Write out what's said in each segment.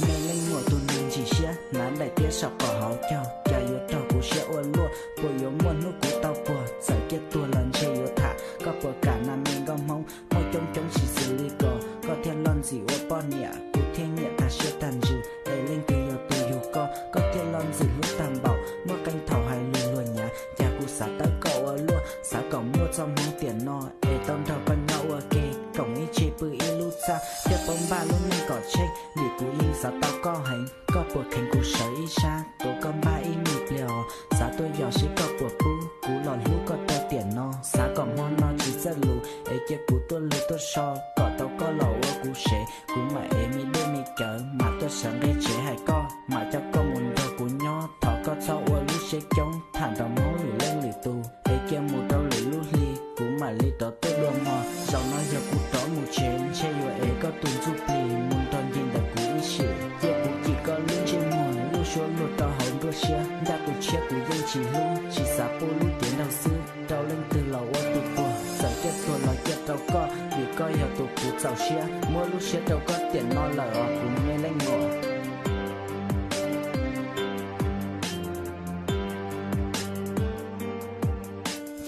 Me leej muam tus neeg ntsim siab, hnav daim tiab saum qhov hauv caug, cas yuav raug kuv siab ua luaj, puas yuav muaj hnub kuv tau puag, txawm ciaj tuag los ntshe yuav tham, koj puas kam na me nkauj Hmoob, muaj coob coob tsis xws li ko, koj thiaj loj ntxim ua poj niam, kuv thiaj nyiam tag siab tag ntsws, es leej twg yog tus yug koj, koj thiaj loj ntxim hlub tag npaum, muaj qee thaum hais lus luag nyav, cas kuv xav tawb koj ua luaj, xav kom muaj txoj hmoov tiam no, es tau nrog koj nyob ua ke, koom ib tse pw ib lub txaj, thiaj paub npaj lub neej kom tsheej, vim kuv yeej xav tau koj heev, koj puas kheev kuv sawv ib sab, tuav koj npaj ib me pliag os, xav tuaj yos seb koj puas pub, kuv los hlub koj rau tiam no, xav kom hmo no tsis txawj lus, es cia kuv tuaj lug tuaj so, kom tau koj los ua kuv sev, kuv mam ev me dej me cawv, mam tuaj sawv nqe tsev hais koj, mam coj koj mus nrog kuv nyob, thov koj txhob ua lub siab coob, tham nrog Hmoob lwm leej lwm tus, es cia mus rau lwm lub hli, kuv mam li rov tuaj dua mog, zaum no yog kuv rov mus tsev, ntshe yuav ev koj tus ntsuj plig, mus nrog nce ntawm kuv ib sim, cia kuv cim koj lub ntsej muag, lub suab luag rau hauv nruab siab, ncaj tus tshiab kuv yeej tsis hlub, tsis xav pub lub cev nraug xwb, rau leej twg los ua tus puag, txawm ciaj tuag los ciaj rau koj, vim koj yog tus kuv txaus siab, muab lub siab rau koj tiam no lawm os kuv me leej muam.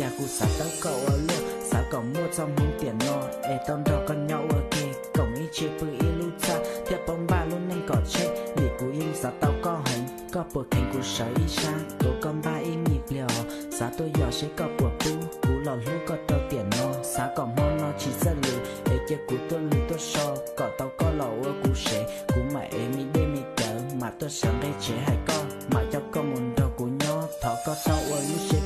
Cas kuv xav tawb koj ua luaj, xav kom muaj txoj hmoov tiam no, es tau nrog koj nyob ua ke, koom ib tse pw ib lub txaj, thiaj paub npaj lub neej kom tsheej, vim kuv yeej xav tau koj heev, koj puas kheev kuv sawv ib sab, tuav koj npaj ib me pliag os, xav tuaj yos seb koj puas pub, kuv los hlub koj rau tiam no, xav kom hmo no tsis txawj lus, es cia kuv tuaj lug tuaj so, kom tau koj los ua kuv sev, kuv mam ev me dej me cawv, mam tuaj sawv nqe tsev hais koj, mam coj koj mus nrog kuv nyob, thov koj txhob ua lub siab